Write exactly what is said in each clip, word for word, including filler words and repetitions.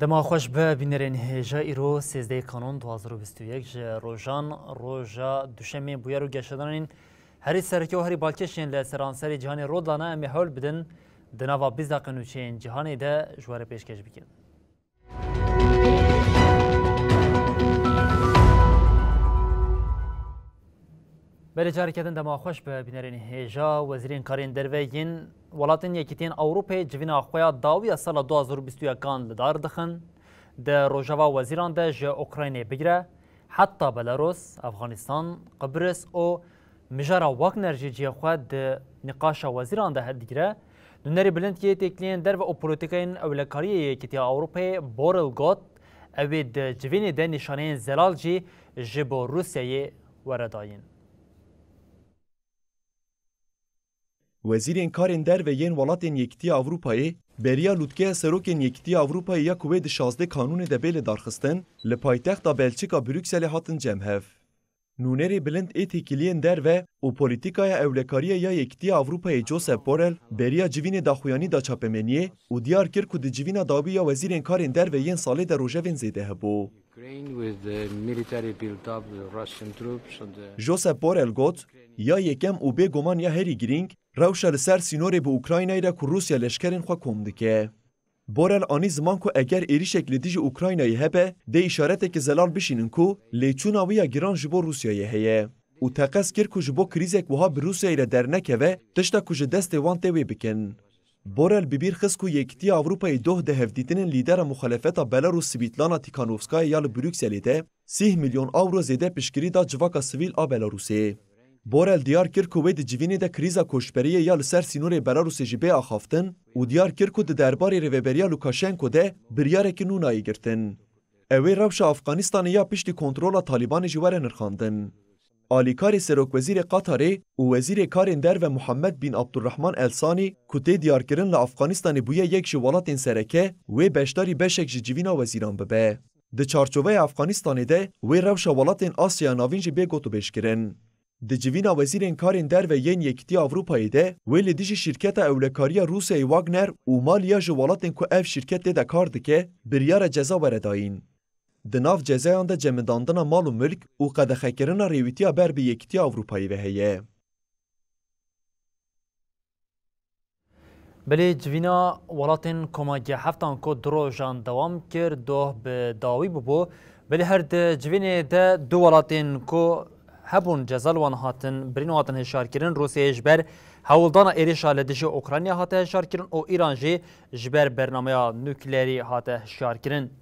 Dema xweş be bînerên hêja, îro sêzdehê Kanûn du hazar û bîst û yek ji rojan roja Duşemê bûyer û geşedanên herî sereke û herî balkêş yên li seranserê cîhanê rû dane, em ê hewl bidin di nava bîst deqe nûçeyên cîhanê de ji we re pêşkêş bikin. Belê, careke din dema xweş be bînerên hêja. Wezîrên karên derve yên welatên Yekîtiyên Ewropayê civîna xwe ya dawiya sala du hazar û bîst û yekan li dar dixin. Di rojeva wezîran de ji Ukraynê bigire heta Belarus, Afganistan, Qibris û Mijara Wagner jî cihê xwe di nîqaşa wezîran de digire. Nûnerê bilind yê têkiliyên derve û polîtîkayên ewlekariyê yê Yekîtiya Ewropayê Borrell got, ew ê di civînê de nîşaneyên zelal jî ji bo Rûsyayê were dayîn. Wezîrên karên derve yên welatên Yekîtiya Ewropayê beriya lûtkeya serokên Yekîtiya Ewropayê ya ku wê di şazdeh Kanûnê de bê lidarxistin, li paytexta Belçika Brukselê hatin cem hev. Nûnerê bilind ê têkiliyên derve û polîtîkaya ewlekariyê ya Yekîtiya Ewropayê Josep Borrell beriya civînê daxuyanî da çapemeniyê û diyar kir ku di civîna dawî ya wezîrên karên derve yên salê de rojevên zêde hebû. Ukraine with the military build-up, the Russian troops on the Josep Borrell got, ya yekem û bêguman ya herî girîng, rewşa li ser sînorê bi Ukraynayê re ku Rûsya leşkerên xwe kom dike. Borrell anî ziman ku eger êrîşek li dijî Ukraynayê hebe, dê îşareteke zelal bişînin ku lêçûna wî ya giran ji bo Rûsyayê heye û teqez kir ku ji bo krîzek wiha bi Rûsyayê re dernekeve, tişta ku ji destê wan tê wê bikin. Borrell bi bîr xist ku Yekîtiya Ewropayê doh di hevdîtinên lîdera muxalefeta Belarus Svîtlana Tîkhanovskaya ya li Brukselê de sîh milyon ewro zêde piştgirî da civaka sivîl a Belarusê. Borrell diyar kir ku wê di civînê de krîza koçberiyê ya li ser sînorê Belarusê jî bê axaftin û diyar kir ku di derbarê rêveberiya Lukashenko de biryarekî nû nayê girtin. Ew ê rewşa Afganistanê ya piştî kontrola Talîbanê jî were nirxandin. Alîkarê serokwezîrê Qatarê û wezîrê karên derve Muhammed bin Abdulrahman El Sanî ku tê diyarkirin li Afganistanê bûye yek ji welatên sereke, wê beşdarî beşek ji civîna wezîran bibe. Di çarçoveya Afganistanê de wê rewşa welatên Asyaya Navîn jî bê gotûbêjkirin. Di civîna wezîrên karên derve yên Yekîtiya Ewropayê de wê li dijî şîrketa ewlekariya Rûsyayê Wagner û maliya ji welatên ku ev şîrket tê de kar dike, biryara ceza were dayîn. Di nav cezayan de cemidandina mal û milk û qedexekirina rêwîtiya ber bi Yekîtiya Ewropayê ve heye. Belê civîna welatên Koma G heftan ku du rojan dewam kir, doh bi dawî bûbû. Belê her di civînê de du welatên ku hebûn ceza li wan hatin, birîn û hatin hişyarkirin, Rûsyayê ji ber hewldana êrişa li dijî Ukrayna hate hişyarkirin û Îran jî ji ber bernameya nukleerî hate hişyarkirin.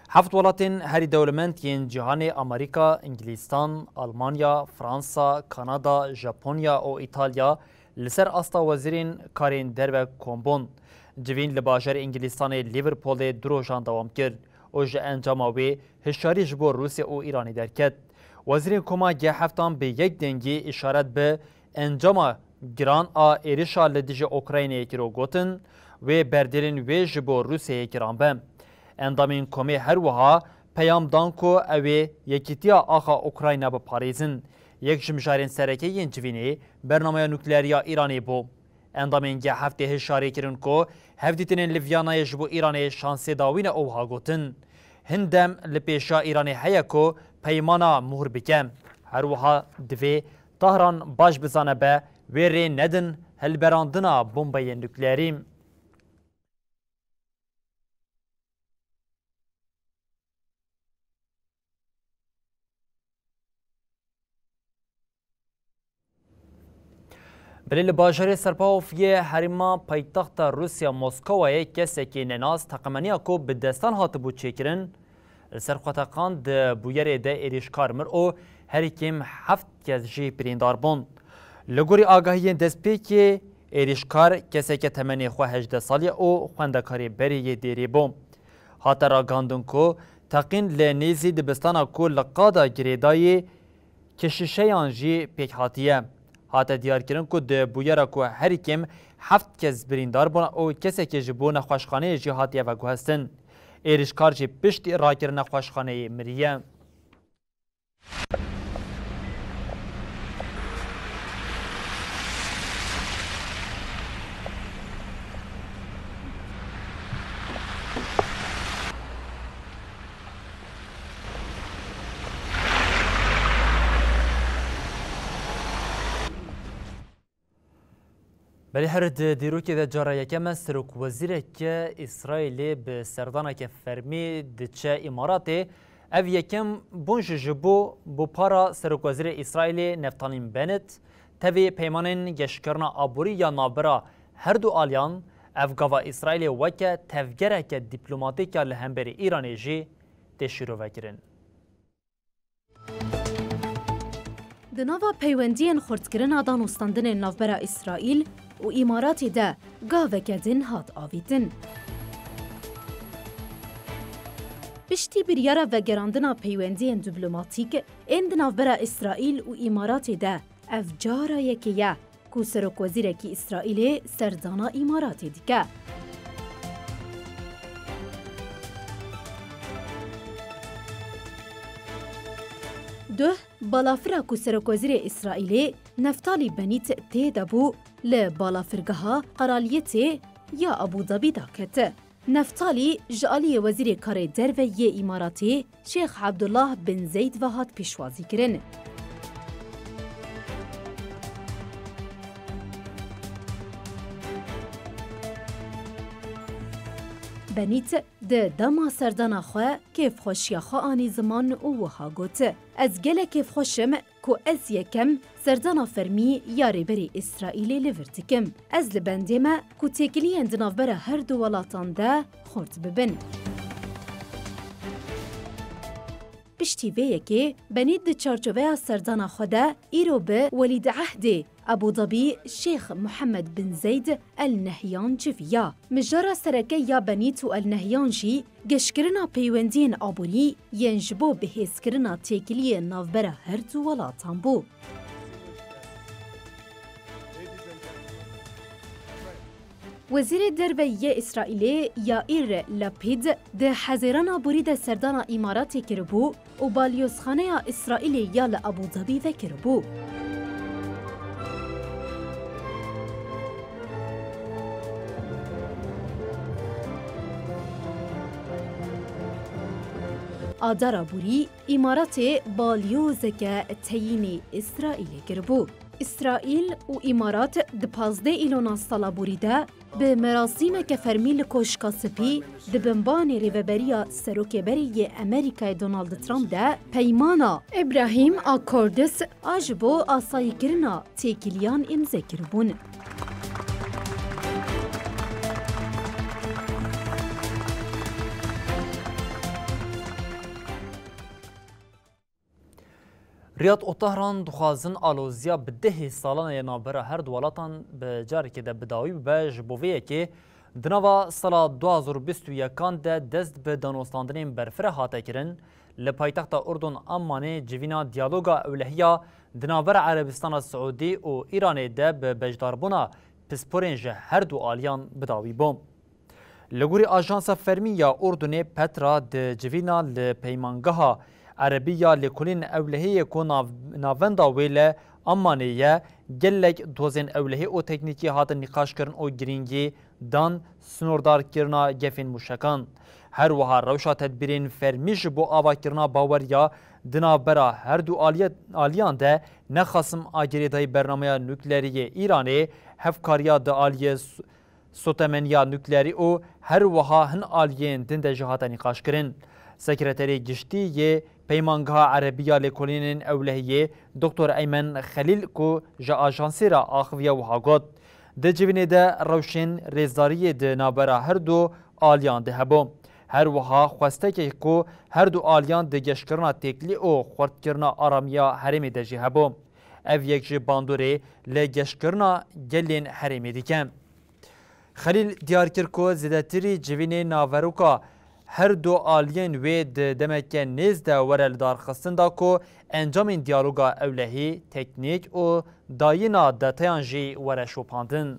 Heft welatên herî dewlemend yên cîhanê, Amerîka, Îngilîstan, Almanya, Fransa, Kanada, Japonya û Îtalya, li ser asta wezîrên karên derve kom bûn. Civîn li bajarê Îngilîstanê Lîverpoolê du rojan dewam kir û ji encama wê hişyarî ji bo Rûsya û Îranê derket. Wezîrên koma G heftan bi yek dengî îşaret bi encama giran a êrişa li dijî Ukraynayê kir û gotin, wê berdêlên wê ji bo Rûsyayê giran be. Endamên komê her wiha peyam dan ku ew ê yekîtiya axa Ukrayna biparêzin. Yek ji mijarên sereke yên civînê bernameya nukleerî ya Îranê bû. Endamên G heftê hişyarî kirin ku hevdîtinên li Vîyanayê ji bo Îranê şansê dawî ne û wiha gotin, hin dem li pêşiya Îranê heye ku peymana muhr bike. Her wiha divê Tahran baş bizane be wê rê nedin hilberandina bombeyên nukleerî. Belê li bajarê Serpahov yê herêma paytexta Rûsya Moskowayê kesekî nenas teqemeniya ku bi destan hatibû çêkirin, li ser xwe teqand, di bûyerê de êrîşkar mir û herî kêm heft kes jî birîndar bûn. Li gorî agahiyên destpêkê, Êrîşkar keseke temenê xwe hejdeh salî ye û xwendekarê berê yê dêrê bû. Hate ragihandin ku teqîn li nêzî dibistana ku li qada girêdayî keşişeyan jî pêk hatiye. Hate diyarkirin ku di bûyera ku herî kêm heft kes birîndar bûn û kesekê ji bo nexweşxaneyê jî hatiye veguhestin. Êrîşkar jî piştî rakirina nexweşxaneyê miriye. Belê her di dîrokê de cara yekem e, serokwezîreke Îsraîlê bi serdaneke fermî diçe Îmaratê. Ev yekem bûn jî ji bo, bo para serokwezîrê Îsraîlê Neftalîn Bennett tevî peymanên geşkirina aborî ya navbera her du aliyan, ev gava Îsraîlê weke tevgereke dîplomatîk ya li hemberî Îranê jî tê şîrovekirin. Di nava peywendiyên xurtkirina danûstandinên navbera Îsraîl û Îmaratê de gaveke din hat avîtin. Piştî biryara vegerandina peywendiyên dîplomatîk ên di navbera Îsraîl û Îmaratê de, ev cara yekê ye ku serokwezîrekî Îsraîlê serdana Îmaratê dike. Duh, balafira ku serokwezîrê Îsraîlê Neftalî Benît tê de bû, li balafirgeha Qeraliyetê ya Abu Dabî daket. Neftalî ji aliyê Wezîrê Karê Derve yê Îmaratê Şêx Abdullah bin Zeyd ve hat pêşwazîkirin. Benît di dema serdana xwe kêfxweşiya xwe anî ziman û wiha got, Ez gelek kêfxweş im ku ez yekem serdana fermî ya Rêberê Îsraîlê li vir dikim. Ez li bendê me ku têkiliyên di navbera her du welatan de xurt bibin. Piştî vê yekê, Benît di çarçoveya serdana xwe de îro bi Welîdeehdê Abu Dabî Şêx Muhammed bin Zeyd El Nehyan civiya. Mijara sereke ya Benît û El Nehyan jî geşkirina peywendiyên aborî yên ji bo bihêzkirina têkiliyên navbera her du welatan bû. Wezîrê Derve yê Îsraîlê Yaîr Lapîd di Hezêrana borî de serdana Îmaratê kiribû û balyozxaneya Îsraîlê ya li Abu Dabî vekiribû. Adara borî Îmaratê balyozeke teyînî Îsraîlê kiribû. Îsraîl û Îmarat di pazdeh Îlona sala borî de bi merasîmeke fermî li Koşka Spî di binbanê rêveberiya serokê berê yê Amerîkayê Donald Trump de peymana Abraham Accords a ji bo asayîkirina têkiliyan îmze kiribûn. Riyad û Tehran dixwazin aloziya bi dehê salan ya navbera her du welatan bi carekê de bi dawî bibe. Ji bo vê yekê di nava sala du hazar û bîst û yekan de dest bi danûstandinên berfireh hate kirin. Li paytexta Urdun Ammanê civîna diyaloga ewlehiya di navbera Erebistana Siûdî û Îranê de bi beşdarbûna pisporên ji her du aliyan bi dawî bû. Li gorî ajansa fermî ya Urdunê Petra, di civîna li peymangeha erebî ya lêkolîn ewlehiyê ku nav-, navenda wê li Ammanê ye, gelek dozên ewlehî û teknîkî hatin nîqaşkirin û girîngî dan snordarkirina gefên mûşekan. Her wiha rewşa tedbîrên fermî ji bo avakirina baweriya di navbera her du aliye-, aliyan de ne xasim a girêdayî bernameya nuklerî yê Îranê, hevkariya di aliyê s-, sotemeniya nuklerî û her wiha hin aliyên din de jî hate nîqaşkirin. Sekreterê Giştî yê Peymangeha Erebî ya Lêkolînên Ewlehiyê Doktor Eymen Xelîl ku ji ajansê re axiviye wiha got, Di civînê de rewşên rêzdariyê di navbera her du aliyan de hebû. Her wiha xwestekê ku her du aliyan di geşkirina têkilî û xurtkirina aramiya herêmê de jî hebû. Ev yek ji bandorê li geşkirina gelên herêmê dike. Xelîl diyar kir ku zêdetirî civînê naveroka her du aliyên wê di demeke nêz de were lidarxistin da ku encamên diyaloga ewlehî, teknîk û dayîna detayan jî were şopandin.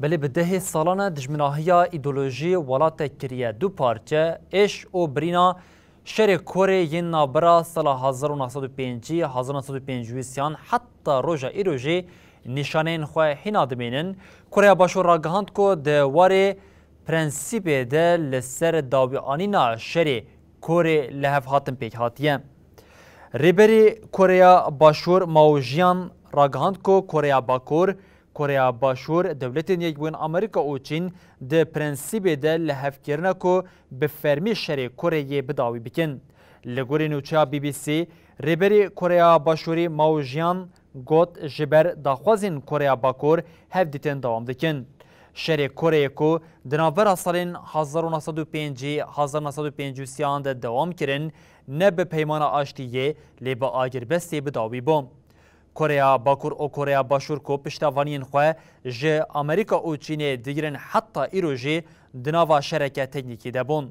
Belê bi dehê salan e dijminahiya îdeolojî welatek kiriye du parçe, êş û birîna şerê Korê yên navbera sala hezar û neh sed û pêncî, hezar û neh sed û pêncî û sêyan heta roja îro jî nîşaneyên xwe hîna dimînin. Koreya Başûr ragihand ku di warê prensîbê de li ser dawianîna şerê Korê li hev hatin pêk hatiye. Rêberê Koreya Başûr Mao Jian ragihand ku Koreya Bakur, Koreya Başûr, Dewletên Yekbûyîn Amerîka û Çîn di prensîbê de li hev kirine ku bi fermî şerê Koreyê bi dawî bikin. Li gorî nûçeya B B C, Rêberê Koreya Başûrî Mao Jian got, ji ber daxwazên Koreya Bakur hevdîtin dewam dikin. Şerê Koreyê ku di navbera salên hezar û neh sed û pêncî, hezar û neh sed û pêncî û sêyan de dewam kirin, ne bi peymana aştiyê, lê bi agirbestê bi dawî bû. Koreya Bakur û Koreya Başûr ku piştevaniyên xwe ji Amerîka û Çînê digirin heta îro jî di nava şereke teknîkî de bûn.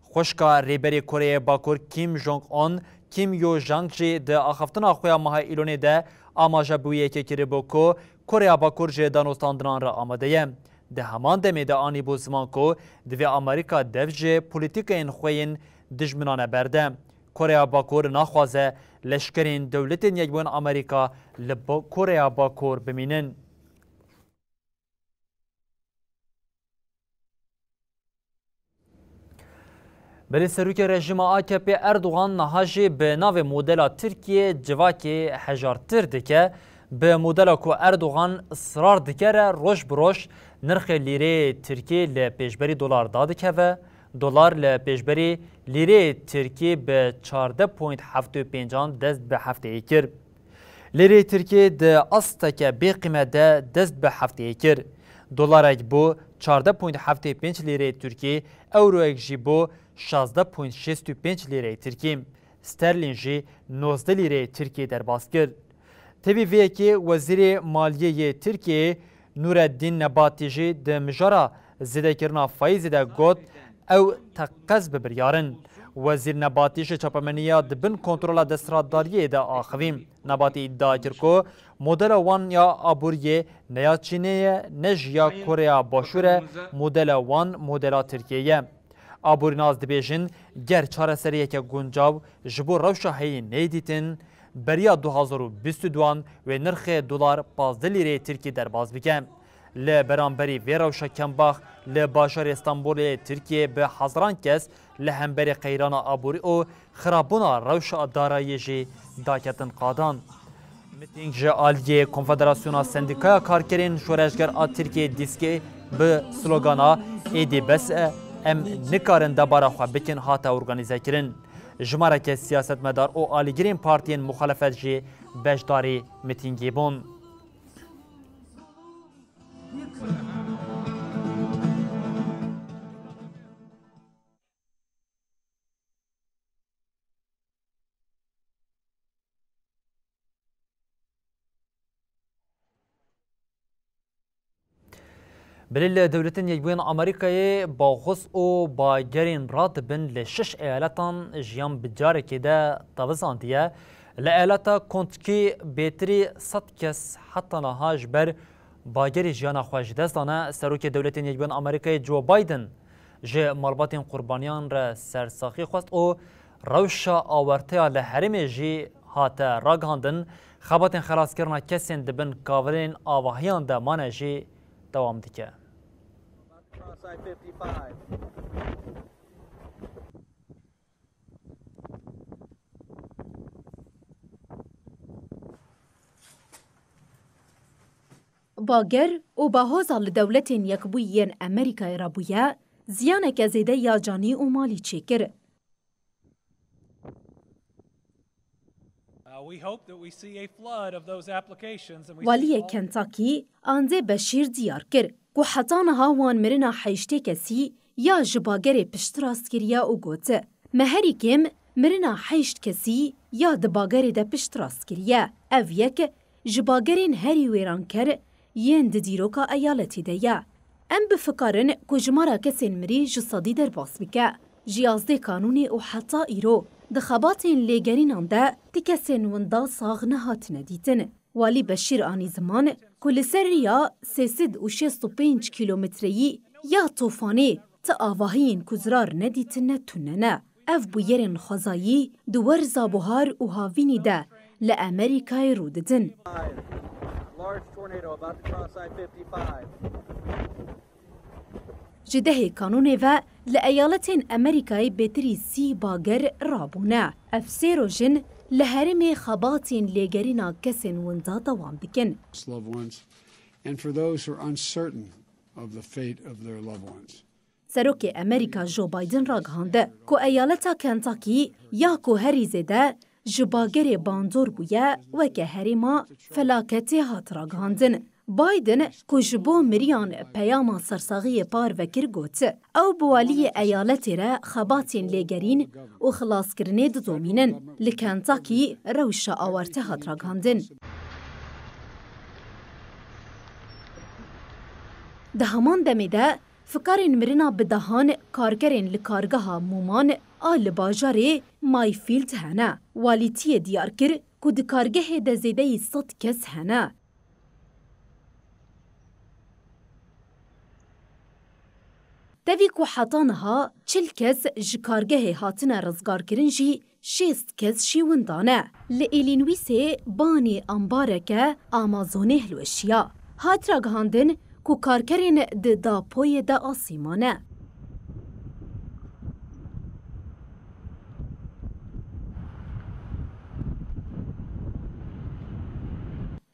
Xwişka Rêberê Koreyê Bakur Kim Jong-un, Kim Yo Jong jî di axaftina xwe ya meha Îlonê de amaje bi wê yekê kiribû ku Koreya Bakur ji danûstandinan re amade ye. Di heman demê de anîbû ziman ku divê Amerîka dev ji polîtîkayên xwe yên dijminane berde. Koreya Bakur naxwaze leşkerên Dewletên Yekbûyîn Amerîka li Bo-, Koreya Bakur bimînin. Belê serokê rejîma A K P Erdogan niha jî bi navê modela Tirkiyê civakê hejartir dike. Bi modela ku Erdogan israr dike re roj bi roj nirxê lîrê Tirkî li pêşberî dolar dadikeve. Dolar li pêşberî lîrê Tirkî bi çardeh point heft û pêncan dest bi hefteyê kir. Lîrê Tirkî di asteke bêqîmet de dest bi hefteyê kir. Dolarek bû çardeh point heft û pênc lîrê Tirkî, ewroyek jî bû şazdeh point şêst û pênc lîrê Tirkî. Sterlîn jî nozdeh lîrê Tirkî derbas kir. Tevî vê yekê Wezîrê Maliyê yê Tirkiyeyê Nureddîn Nebatî jî di mijara zêdekirina faîzê de got, ew teqez bi biryar in. Wezîr Nebatî ji çapemeniya di bin kontrola desthilatdariyê de axivî. Nebatî îdia kir ku modela wan ya aboriyê ne ya Çînê ye, ne jî ya Koreya Başûr e, modela wan modela Tirkiyê ye. Aborînas dibêjin, ger çareseriyeke guncaw ji bo rewşa heyî neyê dîtin, beriya du hazar û bîst û duan wê nirxê dolar pazdeh lîreyê Tirkî derbas bike. Li beramberî vê rewşa kembax li bajarê Stenbolê yê Tirkiyê bi hezaran kes li hemberî qeyrana aborî û xirabûna rewşa darayiyê jî daketin qadan. Mitîng ji aliyê Konfederasyona Sendîkaya Karkerên Şoreşger a Tirkiyê, dîskê, bi slogana "Êdî bes e, em nikarin debara xwe bikin" hate organîzekirin. Jimareke siyasetmedar û alîgirên partiyên muxalefet jî beşdarî mitîngê bûn. Belê li Dewletên Yekbûyên Amerîkayê baxûz û bagerên radibin li şeş eyaletan jiyan bi carekê de tevisandiye. Li eyaleta Kentucky bêtirî sed kes heta niha ji ber bagerê jiyana xwe ji dest dane. Serokê Dewletên Yekbûyên Amerîkayê Joe Biden ji malbatên qurbaniyan re sersaxî xwest û rewşa awerteya li herêmê jî hate ragihandin. Xebatên xelaskirina kesên di bin kavilên avahiyan de mane jî dewam dike. Bager û bahoza li Dewletên Yekbûyî yên Amerîkayê re bûye, ziyaneke zêde ya canî û malî çêkir. Uh, we hope that we see a flood of those applications and we see Waliyê all Kentucky, Andê Beşîr diyar kir ku heta niha wan mirina heştê kesî ya ji bagerê piştrast kiriye û got, me herî kêm mirina heşt kesî ya di bagerê de piştrast kiriye. Ev yek ji bagerên herî wêranker yên di dîroka eyaletê de ye. Em bifikarin ku jimara kesên mirî ji sedî derbas bike. Ji yazdeh Kanûnê û heta îro di xebatên lêgerînan de ti kesên winda sax nehatine dîtin. Walî Beşîr anî ziman ku li ser riya sê sed û şêst û pênc kîlometreyî ya Tofanê ti avahiyên ku zirar nedîtine tune ne. Ev bûyerên xwezayî di werza buhar û havînî de li Amerîkayê rû didin. Ji dehê Kanûnê ve li eyaletên Amerîkayê bêtirî sî bager rabûne. Ev sê roj in li herêmê xebatên lêgerîna kesên winda dewam dikin. Loved ones, and for those who are uncertain of the fate of their loved ones. Serokê Amerîka Joe Biden ragihand ku eyaleta Kentucky ya ku herî zêde ji bagerê bandor bûye weke herêma felaketê hat ragihandin. Biden ku ji bo miriyan peyama sersaxiyê parve kir got, ew bi waliyê eyaletê re xebatên lêgerîn û xilaskirinê didomînin. Li Kentucky rewşa awarte hat ragihandin. Di heman demê de fikarên mirina bi dehan karkerên li kargeha Mûman a li bajarê Mayfield hene. Walîtiyê diyar kir ku di kargehê de zêdeyî sed kes hene. Tevî ku heta niha çil kes ji kargehê hatine rizgarkirin jî, şêst kes jî winda ne. Li Êlînwîsê banî ambareke Amazonê hilweşiya. Hat ragihandin ku karkerên di dapoyê de asî mane.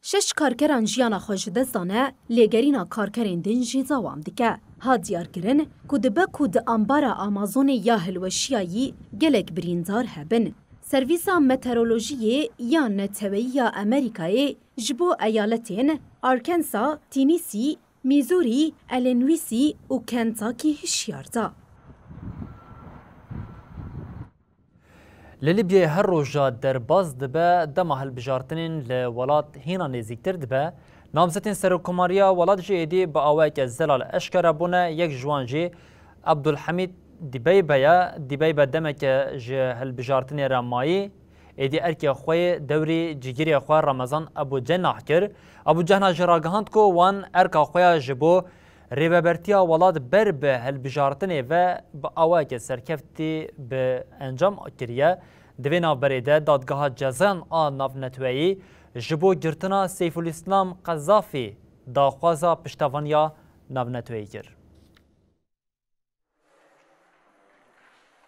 Şeş karkeran jiyana xwe ji dest dane, lêgerîna karkerên din jî dewam dike. Hat diyarkirin ku dibe ku di ambara Amazonê ya hilweşiyayî gelek birîndar hebin. Servîsa Meteorolojiyê ya Neteweyî ya Amerîkayê ji bo eyaletên Arkansas, Tennessee, Missouri, Êlînwîsî û Kentucky hişyar da. Li Libyayê her roja derbas dibe, dema hilbijartinên li welat hîna nêzîktir dibe. Namzetên serokkomariya welat jî êdî bi awayeke zelal eşkere bûne, yek ji wan jî Abdulhamîd Dibeybe ye. Dibeybe demeke ji hilbijartinê re mayî, êdî erkê xwe yê dewrî cîgirê xwe Remezan Ebû Cenah kir. Ebû Cenah jî ragihand ku wan erka xwe ya ji bo rêvebertiya welat ber bi hilbijartinê ve bi awayeke serkeftî bi encam kiriye. Di vê navberê de Dadgeha Cezayan a Navneteweyî ji bo girtina Seyfulîslam Qezafî daxwaza piştevaniya navneteweyî kir.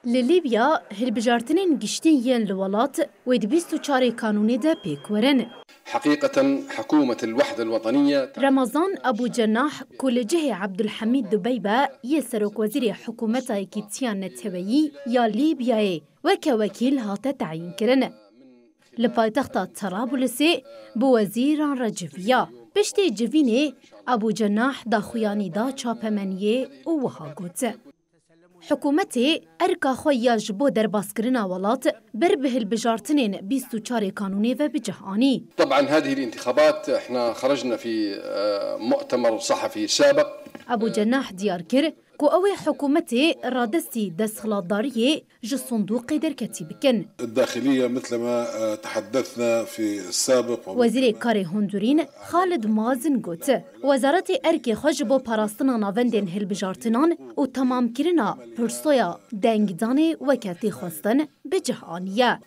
Li Lîbya hilbijartinên giştî yên li welat wê di bîst û çarê Kanûnê de pêk werin. حقيقة حكومة الوحدة الوطنية Remezan Ebû Cenah ku li cihê Ebdulhemîd Dubeybe yê serokwezîrê hikûmeta yekîtiya neteweyî ya Lîbyayê weke wekîl hate teyînkirin. Li paytexta Terablusê bi wezîran re civiya. Piştî civînê Ebû Cenah daxuyanî da çapemeniyê û wiha got, Hikûmetê erka xwe ya ji bo derbaskirina welat ber bi hilbijartinên bîst û çarê Kanûnê ve bi cih anî. طبعا هذه الانتخابات احنا خرجنا في آه، مؤتمر صحفي سابق. Ebû Cenah diyar kir ku ew ê hikûmetê radestî desthilatdariyê ji sindûqê derketî bikin. الداخلية مثل ما آه، تحدثنا في السابق ومن Wezîrê Karê Hundirîn Xalid Mazin got, Wezaretê erkê xwe ji bo parastina navendên hilbijartinan û temamkirina pirsoya dengdanê weke tê xwestin bi cih aniye.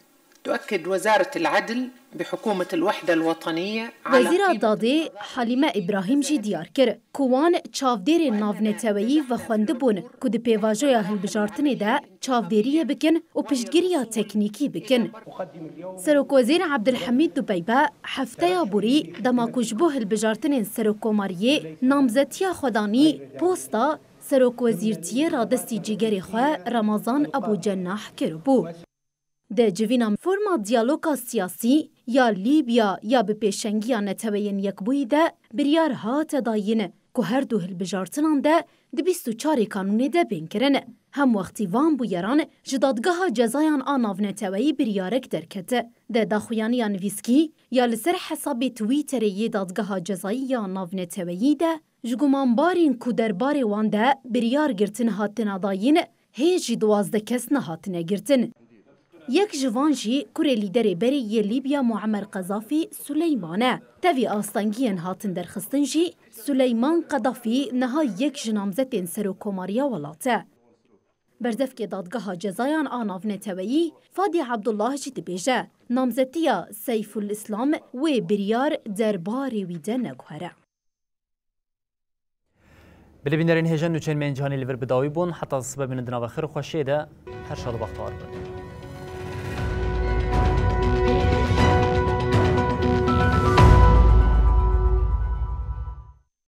تؤكد وزارة العدل بحكومة الوحدة الوطنية على Wezîra Dadê Halîme Îbrahîm jî diyar kir ku wan çavdêrên navneteweyî vexwendibûn ku di pêvajoya hilbijartinê de çavdêriyê bikin û piştgiriya teknîkî bikin. Serokwezîr Ebdulhemîd Dubeybe hefteya borî dema ku ji bo hilbijartinên serokkomariyê namzetiya xwe danî posta serokwezîrtiyê radestî cîgerê xwe Remezan Ebû Cenah kiribû. Di civîna forma diyaloga siyasî ya Lîbya ya bi pêşengiya Neteweyên Yekbûyî de biryar hate dayîn ku her du hilbijartinan de Di bîst û çarê kanûnê de bên kirin. Hem wextî van bûyeran ji Dadgeha Cezayan a Navneteweyî biryarek derket. Di daxuyaniya nivîskî ya li ser hesabê Twitterê yê Dadgeha Cezayî ya Navneteweyî de ji gumanbarên ku derbarê wan de biryar girtin hatine dayîn, hê jî duwazdeh kes nehatine girtin. Yek ji van jî kurê lîderê berê yê Lîbya Muammer Qezafî Suleyman e. Tevî astengiyên hatin derxistin jî Suleyman Qedafî niha yek ji namzetên serokkomariya welat e. Berdevkê Dadgeha Cezayan a Navneteweyî Fadî Abdullah jî dibêje, namzetiya Seyful Îslam wê biryar derbarê wî de neguhere. Bi lêbînerên hêja nûçeyên me yên cîhanê li vir bi dawî bûn. Heta sibe bînin di nava xêr û xweşiyê de. Her şad û bextewar bin.